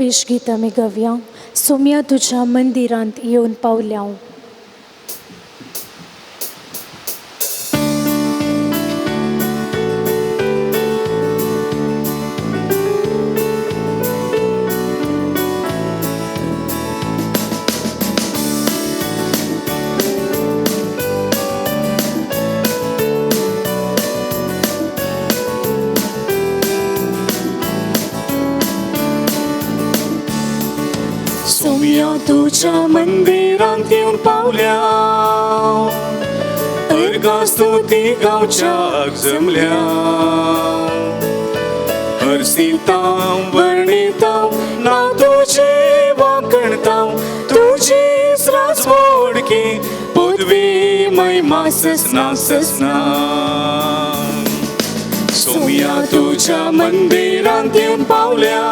प्रवेश गीत आमी गावया. सोम्या तुज्या मंदिरांत येवन पावल्या. सोम्या तुज्या मंदिरांत येवन पावल्या, अर्गां स्तुती गावच्याक जमल्या. हरसितां वर्णितां नांव तुजें वांकणतां, तुजीच राजवडकी पदवी महिमा ससना ससना. सोम्या तुज्या मंदिरांत येवन पावल्या,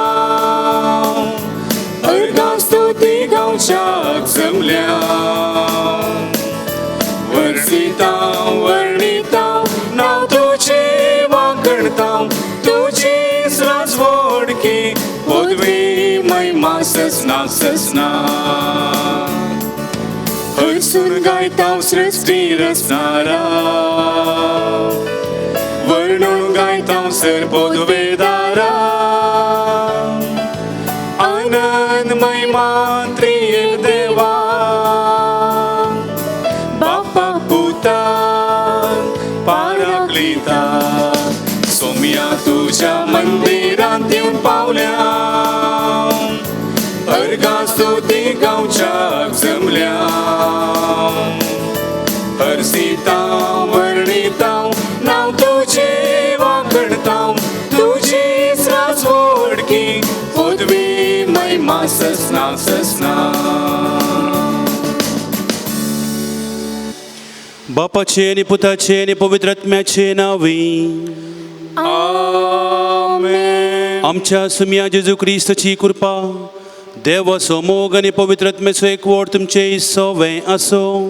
अर्गां स्तुती गावच्याक जमल्या. वर्णितां वर्णितां नांव तुजें वांकणतां, तुजीच राजवडकी पदवी महिमा ससना ससना. हरसून गायतां सृश्टी रचणारा, वर्णून गायतां सर पदवेदारा. आनंद महिमा त्रिएक देवा, बापा पुता पाराक्लिता. सोम्या तुज्या मंदिरांत येवन पावल्या, अर्गां स्तुती गावच्याक जमल्या. हरसितां वर्णितां नांव तुजें वांकणतां, तुजीच राजवडकी पदवी महिमा ससना ससना. बापाचे आनी पुताचे आनी पवित्र आत्म्याचे नांवी आमेन. आमच्या सुम्या जेजू क्रिस्ताची कृपा, देवाचो मोग आनी पवित्र आत्म्याचो एकवट तुमचे सवें आसूं.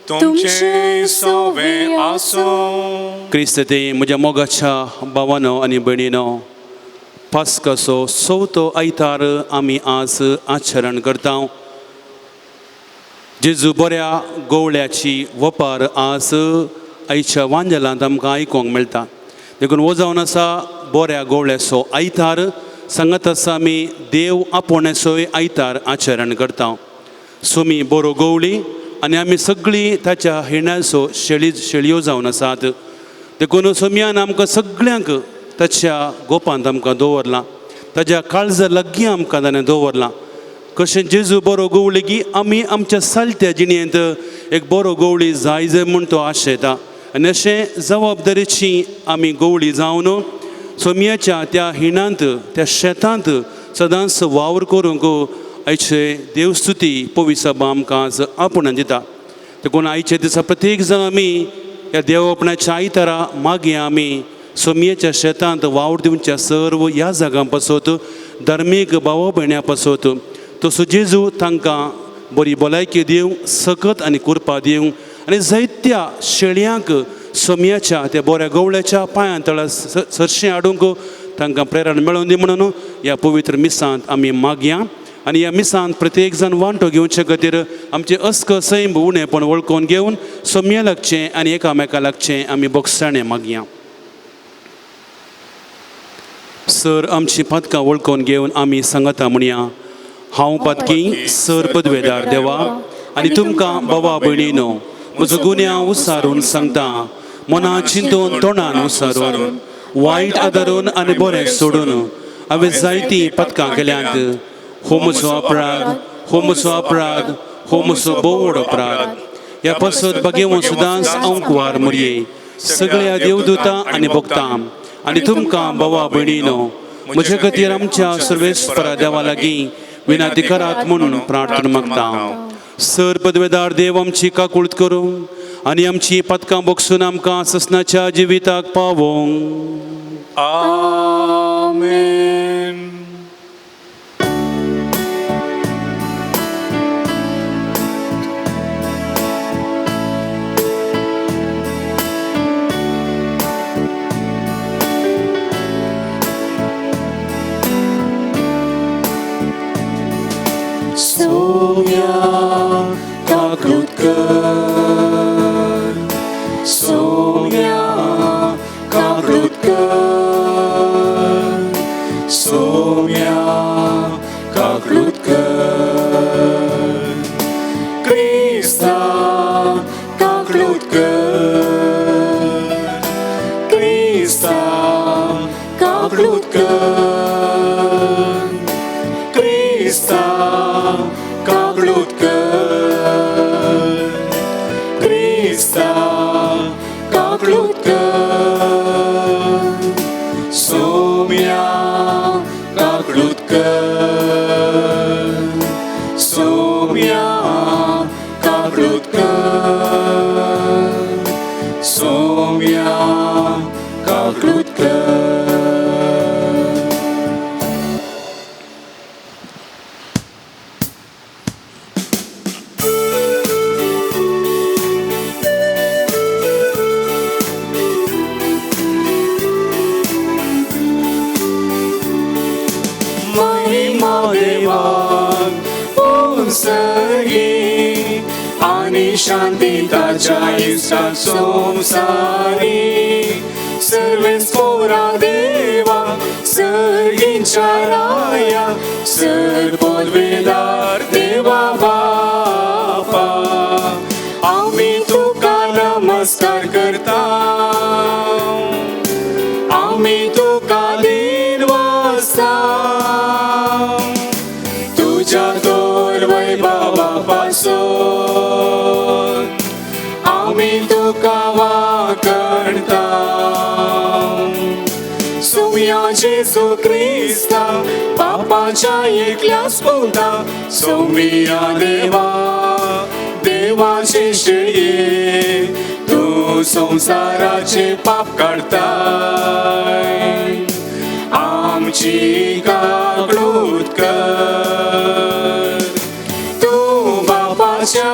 तुमचे सवें आसूं. क्रिस्त ते म्हज्या मोगाच्या भावानो आनी भयणीनो, पास्काचो चवथो आयतार आमी आज आचरण करता. जेजू बऱ्या गवळ्याची वपार आज आयच्या वांजेलांत आमकां आयकूंक मेळटा. देखून हो जावन आसा बऱ्या गवळ्याचो आयतार. सांगत आसा आमी देव आपोवण्याचोय आयतार आचरण करता. सोमी बरो गवळी आनी आमी सगळीं ताच्या हिण्याचो शेळी शेळयो जावन आसात. देखून सोमयान आमकां सगळ्यांक ताच्या गोपांत आमकां दवरलां, ताच्या काळजा लागीं आमकां ताणें दवरलां. कशें जेजू बरो गवळी की आमी आमच्या सालत्या जिणेंत एक बरो गवळी जाय जाय म्हूण तो आशेता आनी अशें जबाबदारेची आमी गवळी जावन सोमयाच्या त्या हिणांत त्या शेतांत सदांच वावर करूंक आयचे देवस्तुती पविसभा आमकां आज आपोवणें दिता. देखून आयच्या दिसा प्रत्येक जाण आमी ह्या देव आपणाच्या आयतारा मागीर आमी सोमयेच्या शेतांत वावर दिवच्या सर्व ह्या जागां पासत धार्मीक भाव भयण्यां पासत तसो जेजू तांकां बरी भलायकी दिवंक सकत आनी कृपा दिवंक आनी जायत्या शेळयांक सोमयाच्या त्या बऱ्या गवळ्याच्या पांयां तळा सरशें हाडूंक तांकां प्रेरणा मेळोवन दी म्हणून ह्या पवित्र मिसांत आमी मागया. आनी ह्या मिसांत प्रत्येक जाण वांटो घेवचे खातीर आमचें अस्क सैम उणेपण वळखून घेवन सोमया लागचें आनी एकामेका लागचें आमी बोगसाणें मागया. सर आमची पातकां वळखून घेवन आमी सांगता म्हणया, हांव पातकी सर पदवेदार देवा आनी तुमकां बाबा भयणीनो म्हजो गुन्यांव उसारून सांगता, मना चिंतून तोंडान उसारून वायट आदारून आनी बरें सोडून हांवें जायतीं पदकां केल्यांत. हो म्हजो अपराध, हो म्हजो अपराध, हो म्हजो भोव अपराध. ह्या पासत बागेवन सदांच हांव कुवार मुरये सगळ्या देवदूतां आनी भक्तां आनी तुमकां बाबा भयणीनो म्हजे खातीर आमच्या सर्वेस्परा देवा लागीं विनंती करात म्हणून प्रार्थना मागता. सर पदवेदार देव आमची काकूळत करूं आनी आमची पदकां बगसून आमकां ससनाच्या जिविताक पावोवंक. आमेन. सोम्या काकूत कर, सोम्या काकूत कर, सोम्या काकूत कर, क्रिस्ता काकूत कर, क्रिस्ता काकूत कर, क्रिस्ता काकूत कर, क्रिस्ता काकूत कर, सोम्या काकूत कर, सोम्या काकूत कर, सोम्या काकूत कर. महिमा देवाक उंसगी आनी शांती ताच्या इश्टाक संवसारी. सर्वेस पोरा देवा सर्गींच्या राया, सर पदवेदार देवा बापा, आमी तुका नमस्कार करता, आमी तुका दिनवासता, तुज्या तोर वैभवा पासून आमी तुका वाकणता. सुम्या जेजू क्रिस्ता बापाच्या एकल्याच पुता, सोमिया देवा देवाचे शेळये, तूं संवसाराचे पाप काडताय, आमची काकळूत कर. तूं बापाच्या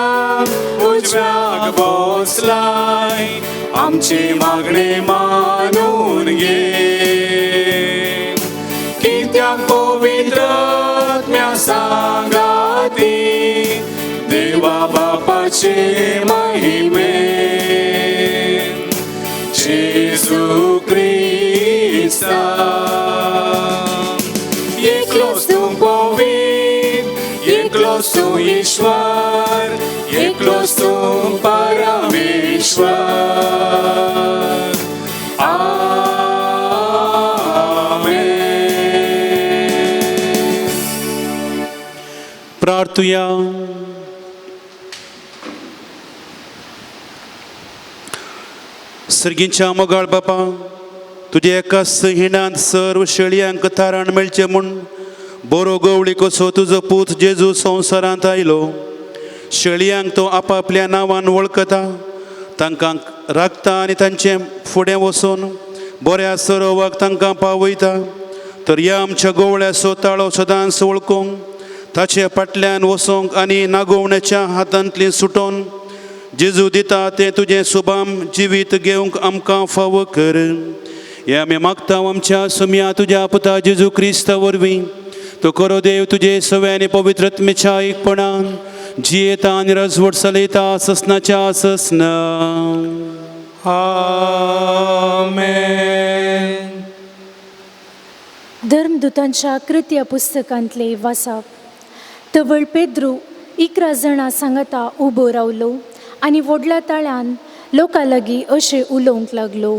उजव्याक बसलाय, आमचे मागणे मानून घे, कित्याक पवित्र आत्म्या सांगाती देवा बापाचे महिमे जेजू क्रिस्ता. एकलोच तूं पवित्र, एकलोच तूं ईश्वर, एकलोच तूं परमेश्वर. आमेन. प्रार्थुया. सर्गींच्या मोगाळ बापा, तुज्या एकाच हिणांत सर्व शेळयांक तारण मेळचें म्हूण बरो गवळी कसो तुजो पूत जेजू संवसारांत आयलो. शेळयांक तो आपापल्या नांवान वळखता, तांकां राखता आनी तांचे फुडें वचून बऱ्या सरोवाक तांकां पावयता. तर ह्या आमच्या गवळ्याचो ताळो सदांच वळखूंक, ताचे फाटल्यान वचोंक आनी नागोवण्याच्या हातांतली सुटोवन जेजू दिता तें तुजें सुबाम जिवीत घेवंक आमकां फावो कर. हें आमी मागता आमच्या सुम्या तुज्या पुता जेजू क्रिस्ता वरवीं. तो खरो देव तुजे सवे आनी पवित्र आत्म्याच्या एकपणान जियेता आनी रजवट चलयता ससनाच्या ससना. आमेन. धर्मदूतांच्या कृत्य पुस्तकांतले वासाप. तवळ पेद्रू 11 जाणां सांगाता उबो रावलो आनी व्हडल्या ताळ्यान लोकां लागीं अशें उलोवंक लागलो,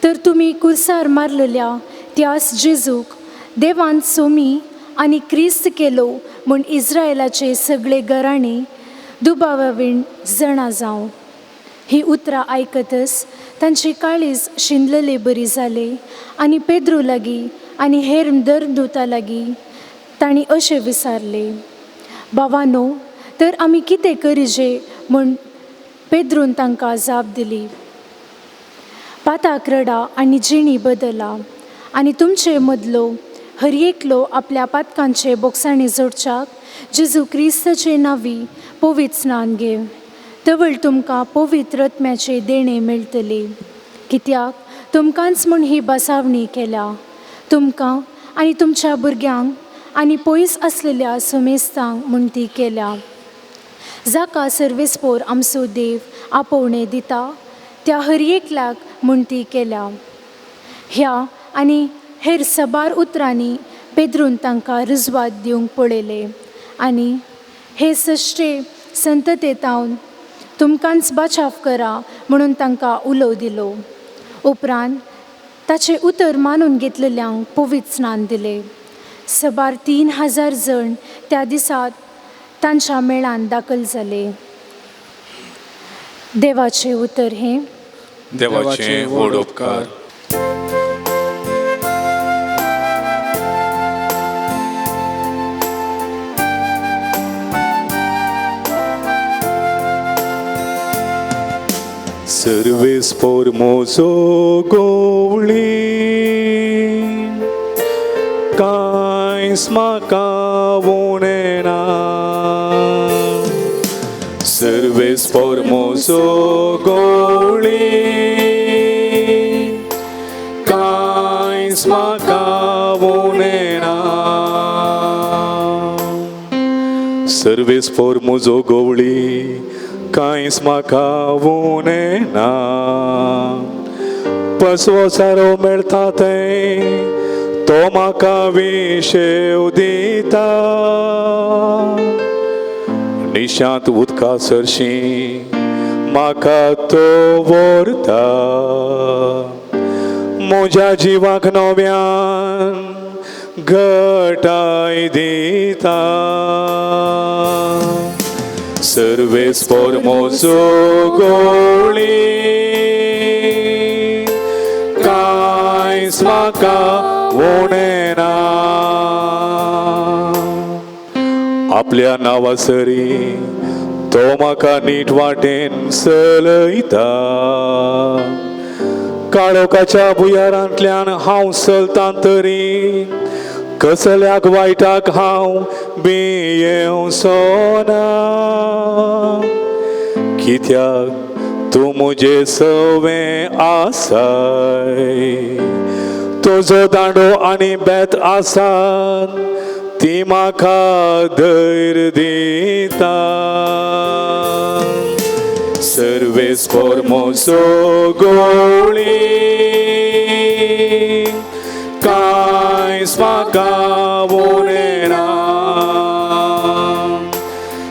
तर तुमी कुर्सार मारलेल्या त्यास जेजूक देवान सोमी आनी क्रिस्त केलो म्हूण इस्रायलाचे सगळे घराणे दुबावावीण जाणा जावं. ही उतरां आयकतच तांची काळीज शिंदलेले बरी जाले आनी पेद्रू लागीं आनी हेर धर्मदूता लागीं तांणी अशें विचारलें, बाबानो तर आमी कितें करिजे म्हूण पेद्रून तांकां जाप दिली, पाताक रडा आनी जिणी बदला आनी तुमचे मदलो हर एकलो आपल्या पातकांचे बोगसाणी जोडच्याक जेजू क्रिस्ताचे नांवी पवित्र स्नान घेव, तवळ तुमकां पवित्र आत्म्याचे देणें मेळटलें. कित्याक तुमकांच म्हूण ही बसावणी केल्या, तुमकां आनी तुमच्या भुरग्यांक आनी पयस आसलेल्या समेस्तांक म्हूण ती केल्या. जाका सर्वेस्पोर आमचो देव आपोवणें दिता त्या हर एकल्याक म्हूण ती केल्या. ह्या आनी हेर सबार उतरांनी पेद्रून तांकां रुजवात दिवंक पळयलें आनी हे सश्टे संततेतावन तुमकांच बाचाव करा म्हणून तांकां उलोव दिलो. उपरांत ताचें उतर मानून घेतलेल्यांक पवित्र स्नान दिलें. सबार 3000 जण त्या दिसा तांच्या मेळान दाखल जाले. देवाचें उतर हें. देवाचे व्हड उपकार. सर्वेस पोरमोजो गोवळी कांयच म्हाका उणें ना. सर्वेस पोरमोजो गोवळी कांयच म्हाका उणें ना. सर्वेस पोरमोजो गोवळी कांयच म्हाका उणें ना. पसवो सारो मेळटा थंय तो म्हाका विशेव दिता. निशांत उदका सरशी म्हाका तो व्हरता. म्हज्या जिवाक नव्यान घटाय दिता. सर्वेस पोरमोजो गोळी कांयच म्हाका उणें ना. आपल्या नांवा सरी तो म्हाका नीट वाटेन चलयता. काळोखाच्या भुंयारांतल्यान हांव चलतां तरी कसल्याक वायटाक हांव भियेवचो ना. कित्याक तूं म्हजे सवें आसाय. तुजो दांडो आनी बेत आसात ती म्हाका धैर्य दिता. सर्वेस पोरमोजो गोवळी कांयच म्हाका उणें ना.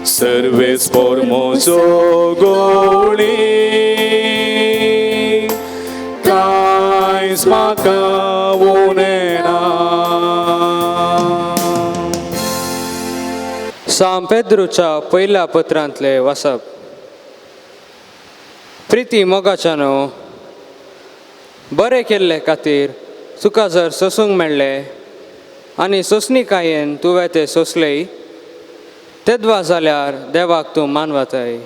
सर्वेस पोरमोजो गोवळी कांयच म्हाका उणें ना. सांत पेद्रूच्या पयल्या पत्रांतले वाचप. प्रिती मोगाच्यानो, बरें केल्ले खातीर तुका जर सोसूंक मेळ्ळें आनी सोंसणीकायेन तुवें तें सोंसलें तेदवा जाल्यार देवाक तूं मानवताय.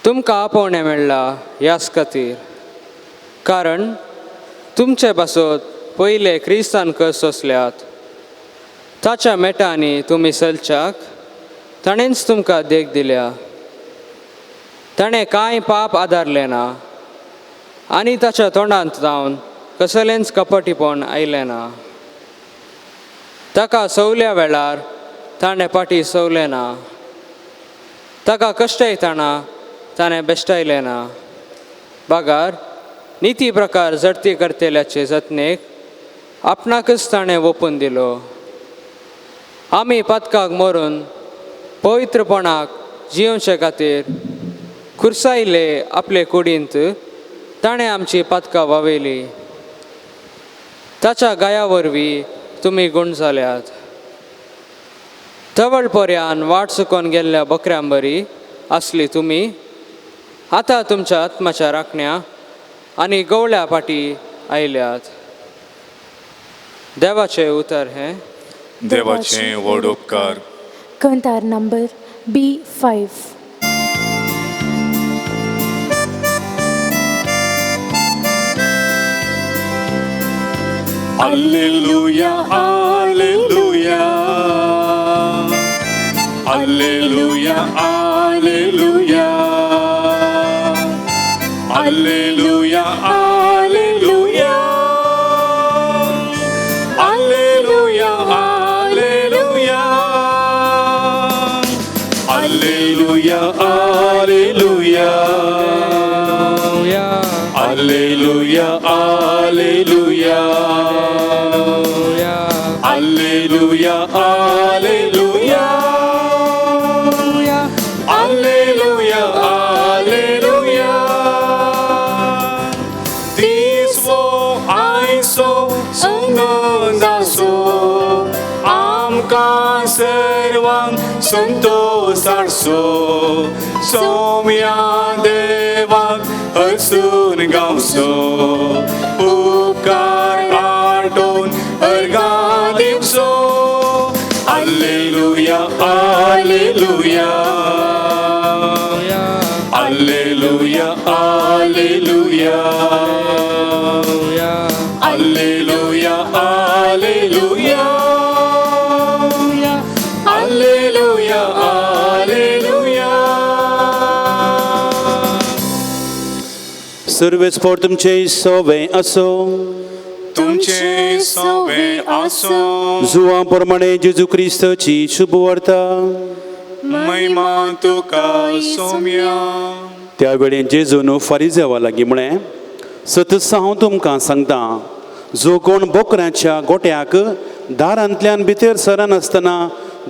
तुमकां आपोवणें मेळ्ळां ह्याच खातीर, कारण तुमचे पासत पयले क्रिस्तान कस सोंसल्यात ताच्या मेटांनी तुमी चलच्याक ताणेंच तुमकां देख दिल्या. ताणें कांय पाप आदारलें ना आनी ताच्या तोंडांत जावन कसलेंच कपटीपण आयलें ना. ताका सवल्या वेळार ताणें फाटीं सवलें ना. ताका कश्टयतना ताणें बेश्टायलें ना. बागार निती प्रकार जडती करतल्याचे जतनेक आपणाकच ताणें ओपून दिलो. आमी पातकाक मरून पवित्रपणाक जियोवचे खातीर खुर्सायले आपले कुडींत ताणें आमची पातकां वावयली. ताच्या गाया वरवीं तुमी गूण जाल्यात. तवळ पर्यान वाट चुकोन गेल्ल्या बकऱ्यां बरी आसली तुमी आतां तुमच्या आत्माच्या राखण्या आनी गवळ्या फाटी आयल्यात. देवाचें उतर हें. देवाचे व्हड उपकार. कंतार number B5. Alleluia, alleluia, alleluia, alleluia, alleluia, alleluia, alleluia, alleluia. Alleluia, Alleluia, Alleluia, Alleluia, Alleluia, Alleluia, Alleluia. दिसवो आयसो सुनंदासो आमकां सर्वांक संतोष हाडसो सोम्या देवाक हरसून गावचो उपकार आठोवन अर्गां दिवचो. Alleluia, Alleluia, Alleluia, Alleluia, Alleluia, Alleluia, Alleluia, Alleluia. सर्वेस्पोर तुमचे सोवे असो, तुमचे सोवे आसो. जुवां प्रमाणे जेजू क्रिस्ताची शुभवार्ता. महिमा तुका सोम्या. त्या वेळेन जेजून फारिजेवा लागीं म्हळें, सतच हांव तुमकां सांगता, जो कोण बोकऱ्यांच्या गोट्याक दारांतल्यान भितर सरनासतना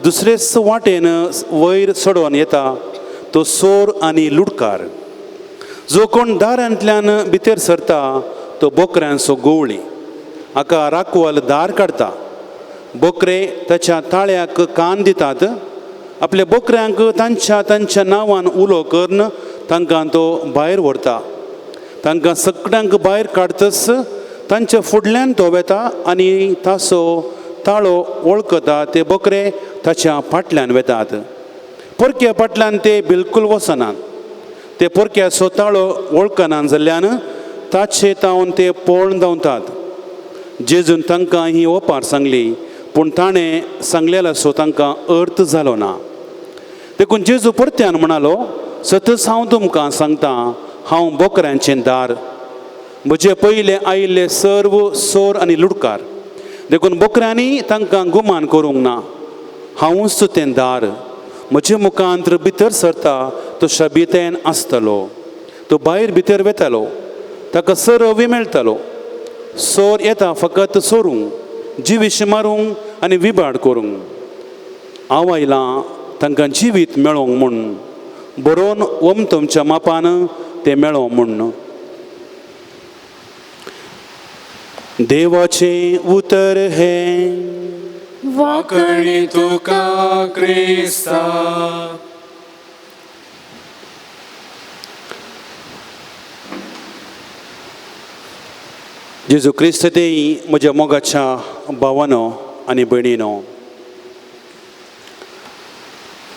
दुसरेच वाटेन वयर चडोवन येता तो सोर आनी लुटकार. जो कोण दारांतल्यान भितर सरता तो बोकऱ्यांचो गोवळी. हाका राखवाल दार काडटा. बोकरे ताच्या ताळ्याक कान दितात. आपल्या बोकऱ्यांक तांच्या तांच्या नांवान उलो करून तांकां तो भायर व्हरता. तांकां सगळ्यांक भायर काडतच तांच्या फुडल्यान तो वेता आनी ताचो ताळो वळखता. ते बोकरे ताच्या फाटल्यान वेतात. परक्या फाटल्यान ते बिलकूल वचनात. ते परक्याचो ताळो वळखना जाल्ल्यान ताचे तावन ते पळोवन धांवतात. जेजून तांकां ही ओपार सांगली, पूण ताणें सांगलेलो तांकां अर्थ जालो ना. देखून जेजू परत्यान म्हणालो, सतच हांव तुमकां सांगता, हांव बोकऱ्यांचें दार. म्हजे पयले आयिल्ले सर्व सोर आनी लुडकार, देखून बोकऱ्यांनी तांकां गुमान करूंक ना. हांवूच तें दार. म्हजे मुखांत भितर सरता तो शबितेन आसतलो. तो भायर भितर वेतालो, ताका सरवी मेळटालो. सोर येता फकत सोरूंक, जिवीश मारूंक आनी विबाड करूंक. हांव आयलां तांकां जिवीत मेळोंक म्हूण, बरोवन ओमतमच्या मापान तें मेळोंक म्हूण. देवाचें उतर हें. वाकणी तुका क्रिस्ता. जेजू क्रिस्त देई म्हज्या मोगाच्या भावानो आनी भयणीनो,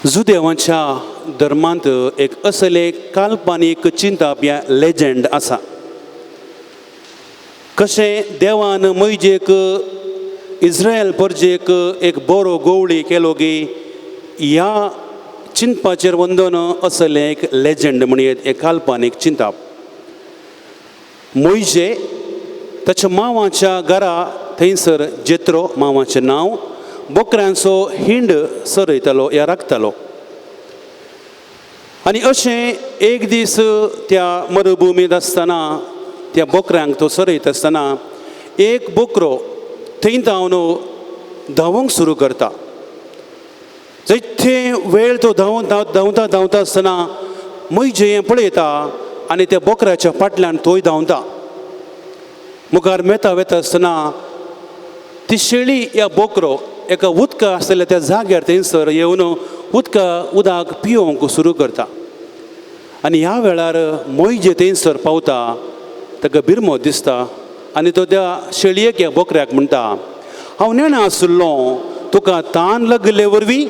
जुदेवांच्या धर्मांत एक असले काल्पनीक चिंताप या लेजंड आसा. कशें देवान मैजेक इस्रायल परजेक एक बरो गोवळी केलो की ह्या चिंतपाचेर वंदन असलें एक लेजंड म्हणयेत, एक काल्पनीक चिंताप. मोयजे ताच्या मावाच्या घरा थंयसर जेत्रो मावाचें नांव बोकऱ्यांचो हिंड सरयतालो या राखतालो. आनी अशें एक दीस त्या मरुभुमींत आसतना त्या बोकऱ्यांक तो सरयत आसतना एक बोकरो थंय धांवन धांवंक सुरू करता. जायते वेळ तो धांवता धांवता आसतना म्हजे हें पळयता आनी त्या बोकऱ्याच्या फाटल्यान तोय धांवता. मुखार मेता वेता आसतना ती शेळी या बोकरो एका उदका आसलेल्या त्या जाग्यार थंयसर येवन उदक पियोवंक सुरू करता. आनी ह्या वेळार मोयजे थंयसर पावता, ताका बिरमो दिसता आनी तो त्या शेळयेक ह्या बोकऱ्याक म्हणटा, हांव नेणा आशिल्लो तुका तान लागले वरवीं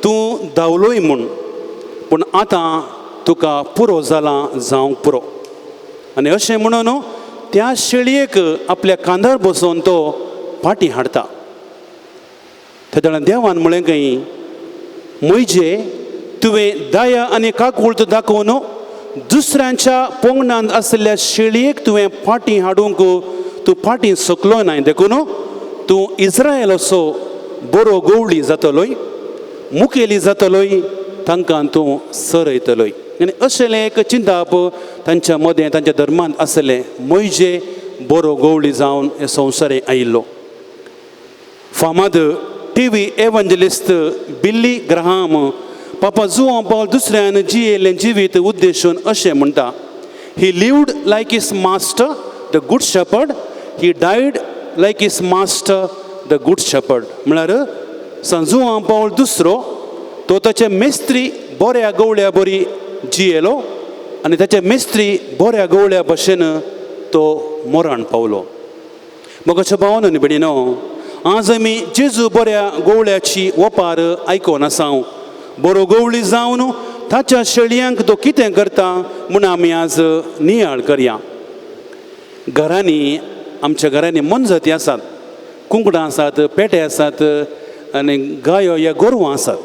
तूं धांवलोय म्हूण, पूण आतां तुका पुरो जालां जावंक पुरो. आनी अशें म्हणून त्या शेळयेक आपल्या कांदार बसोवन तो फाटीं हाडटा. तेन्ना देवान म्हळें खंय, म्हजे तुवें दया आनी काकूळट दाखोवन दुसऱ्यांच्या पोंगणांत आशिल्ल्या शेळयेक तुवें फाटीं हाडूंक तूं फाटीं सकलो नाय, देखून तूं इस्रायलाचो बरो गोवळी जातलोय, मुखेली जातलोय तांकां तूं सरयतलोय. आनी अशें एक चिंताप तांच्या मदें तांच्या धर्मांत आसलें. मोयजे बरो गवळी जावन हे संवसारे आयिल्लो. फामाद T V evangelist Billy Graham Papa Juan Paul दुसऱ्यान जियेल्लें जिवीत उद्देशून अशें म्हणटा, he lived like his master the good shepherd, he died like his master the good shepherd. म्हळ्यार सांत जुआंव पावल दुसरो तो ताचे मेस्त्री बऱ्या गवळ्या बरी जियेलो आनी ताचे मेस्त्री बऱ्या गवळ्या भशेन तो मरण पावलो. मोगाच्या भावानो आनी भयणीनो, आज आमी जेजू बऱ्या गवळ्याची ओपार आयकोन आसा. बरो गवळी जावन ताच्या शेळयांक तो कितें करता म्हूण आमी आज नियाळ करया. घरांनी आमच्या घरांनी मोनजाती आसात, कुंकडां आसात, पेटे आसात आनी गायो या गोरवां आसात.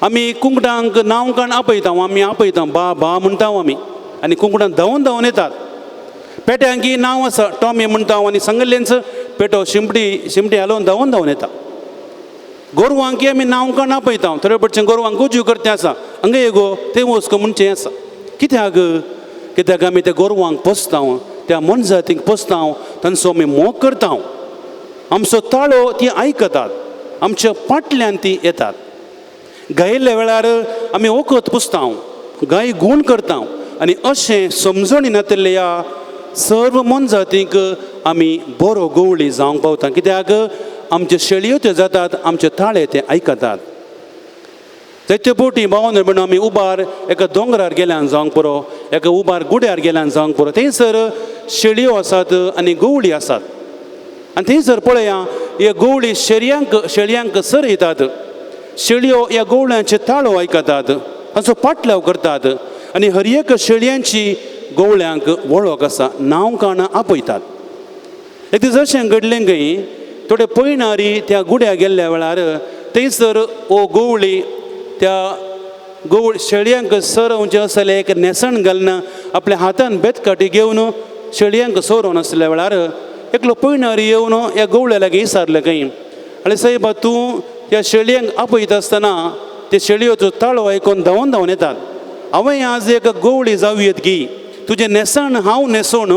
आमी कुंकडांक नांव काण आपयता, आमी आपयता बा बा म्हणटा आमी, आनी कुंकडां धांवून धांवून येतात. पेट्यांकी नांव आसा, टॉमी म्हणटा आनी सांगिल्लेंच पेटो शिमटी शिमटी हालोवन धांवून धांवून येता. गोरवांकी आमी नांव काण आपयता, थोडे पडचे गोरवांक गोजू करते आसा, हांगा ये गो थंय वच गो म्हणचें आसा. कित्याक? कित्याक आमी त्या गोरवांक पोसता, त्या मोनजातींक पोसता, तांचो आमी मोग करता. आमचो ताळो ती आयकतात, आमच्या फाटल्यान ती येतात. गायिल्ल्या वेळार आमी वखद पुसता, गाय गूण करता आनी अशें समजणी नातिल्ल्या ह्या सर्व मोनजातींक आमी बरो गवळी जावंक पावता. कित्याक? आमचे शेळयो त्यो जातात, आमचे ताळे ते आयकतात. जायते बोटी भावन म्हणून आमी उबार एका दोंगरार गेल्यान जावंक पुरो, एका उबार गुड्यार गेल्यान जावंक पुरो, थंयसर शेळयो आसात आनी गवळी आसात. आनी थंयसर पळया ह्यो गवळी शेळयांक शेळयांक सरयतात. शेळयो ह्या गवळ्यांचे ताळो आयकतात, तांचो पाटलाव करतात आनी हर एक शेळयांची गवळ्यांक वळख आसा, नांव काणां आपयतात. एक दीस अशें घडलें खंय थोडे पयणारी त्या गुड्या गेल्ल्या वेळार थंयसर हो गवळी त्या गवळ शेळयांक सरोवचें आसलें एक न्हेसण घालून आपल्या हातान बेतकाटी घेवन शेळयांक सरोवन आसल्या वेळार एकलो पयणारी येवन ह्या गवळ्या लागीं विचारलें खंय, आनी सायबा तूं ह्या शेळयांक आपयता आसतना ते शेळयोचो ताळो आयकून धांवून धांवून येतात. हांवें आज एक गवळी जावं येत गी, तुजें न्हेसण हांव न्हेसोवन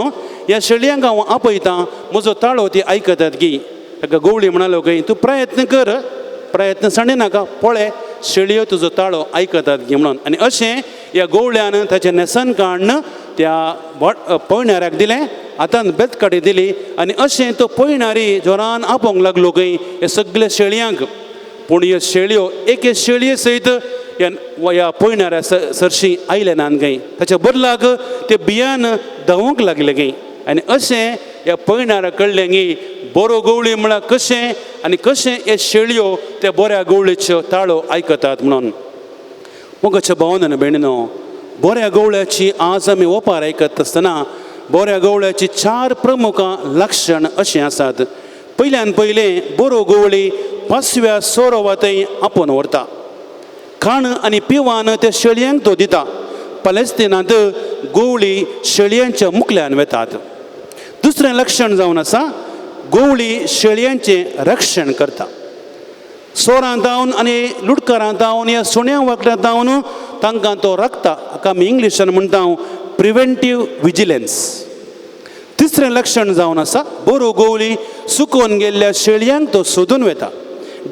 ह्या शेळयांक हांव आपयतां, म्हजो ताळो ती आयकतात गी. ताका गवळी म्हणालो खंय, तूं प्रयत्न कर, प्रयत्न सांडे नाका, पळय शेळयो तुजो ताळो आयकतात गी म्हणून. आनी अशें ह्या गवळ्यान ताचें न्हेसण काडून त्या पयणाऱ्याक दिलें, हातान बेतकाटी दिली आनी अशें तो पयणारी जोरान आपोवंक लागलो खंय हे सगळे शेळयांक. पूण ह्यो शेळयो एके शेळये सयत ह्या पयणाऱ्या सरशी आयले नान खंय, ताच्या बदलाक ते बियान धांवूंक लागले खंय. आनी अशें ह्या पयणाऱ्या कळ्ळें की बरो गवळी म्हळ्यार कशें आनी कशें हे शेळयो त्या बऱ्या गवळीच्यो ताळो आयकतात म्हणून. मोगाच्या भावान आनी भयणीनो, बऱ्या गवळ्याची आज आमी ओपार आयकत आसतना बऱ्या गवळ्याची चार प्रमुख लक्षण अशें आसात. पयल्यान पयलें, बरो गवळी पासव्या सोरोवा थंय आपोवन व्हरता, खाण आनी पिवान त्या शेळयांक तो दिता. पलेस्तिनांत गवळी शेळयांच्या मुखल्यान वेतात. दुसरें लक्षण जावन आसा, गवळी शेळयांचें रक्षण करता. चोरां जावन आनी लुटकारां जावन ह्या सुण्या वाकड्यां जावन तांकां तो राखता. हाका आमी इंग्लिशान म्हणटा प्रिवेंटीव विजिलन्स. तिसरें लक्षण जावन आसा, बरो गवळी सुकोवन गेल्ल्या शेळयांक तो सोदून वेता,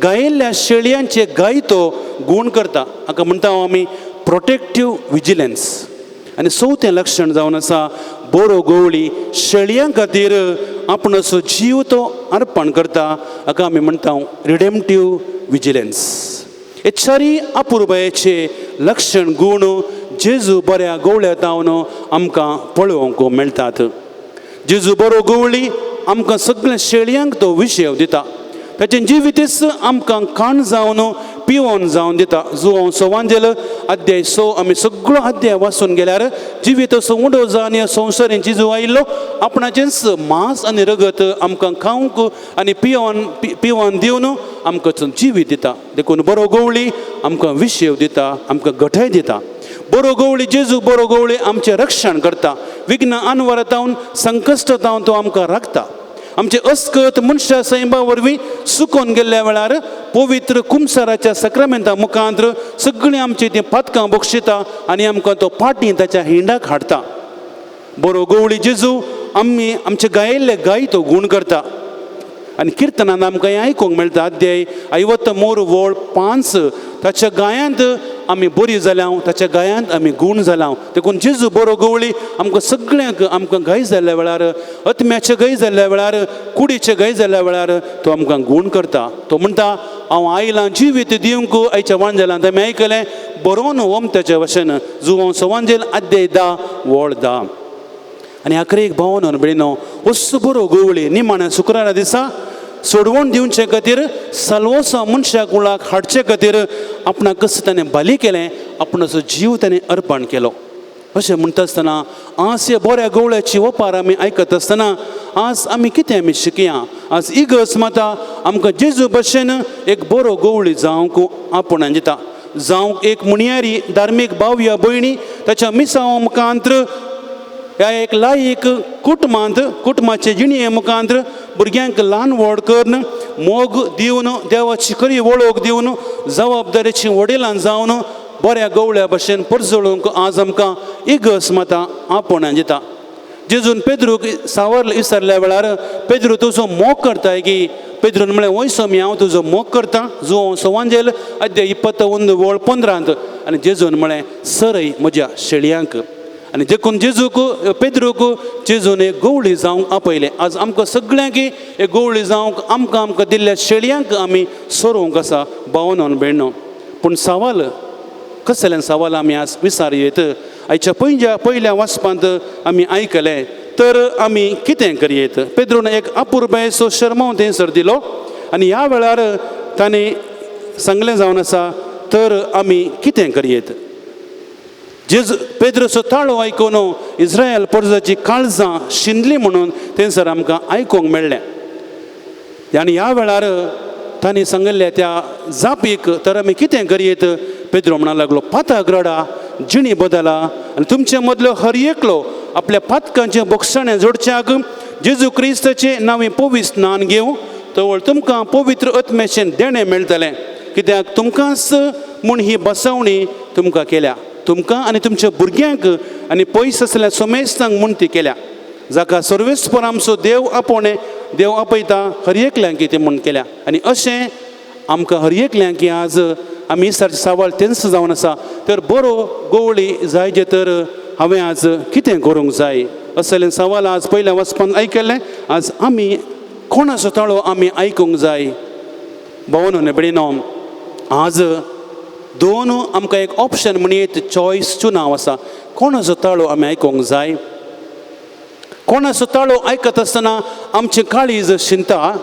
गायिल्ल्या शेळयांचे गाय तो गूण करता. हाका म्हणटा आमी प्रोटेक्टीव विजिलन्स. आनी चवथें लक्षण जावन आसा, बरो गवळी शेळयां खातीर आपणाचो जीव तो अर्पण करता. हाका आमी म्हणटा रिडेम्पटीव विजिलन्स. हे चारी अपुरबायेचे लक्षण गूण जेजू बऱ्या गवळ्या जावन आमकां पळोवंक मेळटात. जेजू बरो गवळी आमकां सगळ्या शेळयांक तो विशय दिता, ताचें जिवीतच आमकां खाण जावन पिवन जावन दिता. जुवांव सवांजेल अध्याय 6 आमी सगळो अध्याय वाचून गेल्यार जिवीत असो उंडो जावन ह्या संवसारान जेजू आयिल्लो आपणाचेंच मांस आनी रगत आमकां खावंक आनी पिवन पिवन दिवन आमकां जिवीत दिता. देखून बरो गवळी आमकां विशेव दिता, आमकां गठाय दिता. बरो गवळी जेजू बरो गवळी आमचें रक्षण करता, विघ्न अनवरतावन संकश्ट जावन तो आमकां राखता. आमचे अस्कत मनशा सैमा वरवीं सुकोन गेल्ल्या वेळार पवित्र कुमसाराच्या सक्रामेंता मुखांत सगळीं आमची तीं पातकां बक्षिता आनी आमकां तो पाटी ताच्या हिंडाक हाडटा. बरो गवळी जेजू आमी आमचे गायिल्ले गाय तो गूण करता. आनी किर्तनान आमकां हें आयकूंक मेळटा. अध्याय ऐवत मोर वळ 5 ताच्या गायांत आमी बरी जाल्या, ताच्या गायांत आमी गूण जाल्या. देखून जेजू बरो गवळी आमकां सगळ्यांक आमकां गाय जाल्ल्या वेळार, आत्म्याचे गाय जाल्ल्या वेळार, कुडीचे गाय जाल्ल्या वेळार तो आमकां गूण करता. तो म्हणटा हांव आयलां जिवीत दिवंक. आयच्या वांजेलांत आमी आयकलें बरोवन ओमत्याचे भशेन जुवांव सवांजेल अध्याय 10 वळ 10. आनी आखरेक भावन भयणीनो वस्तू बरो गवळी निमाण्या शुक्रारा दिसा सोडवण दिवचे खातीर साल्वोसा मनशाक कुळाक हाडचे खातीर आपणाक कसं ताणें बाली केलें, आपणाचो जीव ताणें अर्पण केलो. अशें म्हणटा आसतना आज ह्या बऱ्या गवळ्याची ओपार आमी आयकत आसतना आज आमी कितें आमी शिकया. आज इगर्ज माता आमकां जेजू भशेन एक बरो गवळी जावंक आपोवणें दिता. जावंक एक मुणयारी धार्मीक भाव या भयणी ताच्या मिसांव मुखांत ह्या एक लायक कुटुंबांत कुटुंबाचे जिणये मुखांत भुरग्यांक ल्हान व्हड करून मोग दिवन देवाची खरी वळख दिवन जबाबदारेची वडिलां जावन बऱ्या गवळ्या भशेन परजळूंक आज आमकां इगर्ज माता आपोवणें दिता. जेजून पेद्रूक सावर विसरल्या वेळार पेद्रू तुजो मोग करताय की पेद्रून म्हळें वय सोमी हांव तुजो मोग करता. जुवांव सवांजेल अध्याय 21 वळ 15. आनी जेजून म्हळें सरय म्हज्या शेळयांक. आनी देखून जेजूक पेद्रूक जेजून एक गवळी जावंक आपयलें. आज आमकां सगळ्यांक एक गवळी जावंक आमकां आमकां दिल्ल्या शेळयांक आमी सरोवंक आसा भावनोन भयणो. पूण सवाल कसलें सवाल आमी आज विचार येत. आयच्या पयल्या वाचपांत आमी आयकलें तर आमी कितें करयेत. पेद्रून एक अपुरबायेचो शर्मांव थंयसर दिलो आनी ह्या वेळार ताणें सांगलें जावन आसा तर आमी कितें करयेत. जेजू पेद्रोचो ताळो आयकून इस्रायल परजाची काळजां शिंदली म्हणून थंयसर आमकां आयकूंक मेळ्ळें. आनी ह्या वेळार तांणी सांगिल्ल्या त्या जापीक तर आमी कितें करयेत. पेद्रो म्हणा लागलो पाताक रडा, जिणी बदला आनी तुमचे मदलो हर एकलो आपल्या पातकांचें बोगसाणें जोडच्याक जेजू क्रिस्ताचें नांवें पवित्र स्नान घेवं तवळ तुमकां पवित्र आत्म्याचें देणें मेळटलें. कित्याक तुमकांच म्हूण ही बसवणी तुमकां केल्या, तुमकां आनी तुमच्या भुरग्यांक आनी पयस आसल्या सोमेस्तांक म्हूण ती केल्या. जाका सर्वेस्पर आमचो देव आपोवणें देव आपयता हर एकल्यांक ती म्हूण केल्या. आनी अशें आमकां हर एकल्यांक आज आमी सारकें सवाल तेंच जावन आसा. तर बरो गवळी जाय जे तर हांवें आज कितें करूंक जाय असलें सवाल आज पयल्या वाचपान आयकलें. आज आमी कोणाचो ताळो आमी आयकूंक जाय. भावनो भयणीनो आज दोन आमकां एक ऑप्शन म्हणयेत चॉयस चुनाव आसा. कोणाचो ताळो आमी आयकूंक जाय. कोणाचो ताळो आयकत आसतना आमचें काळीज शिंता.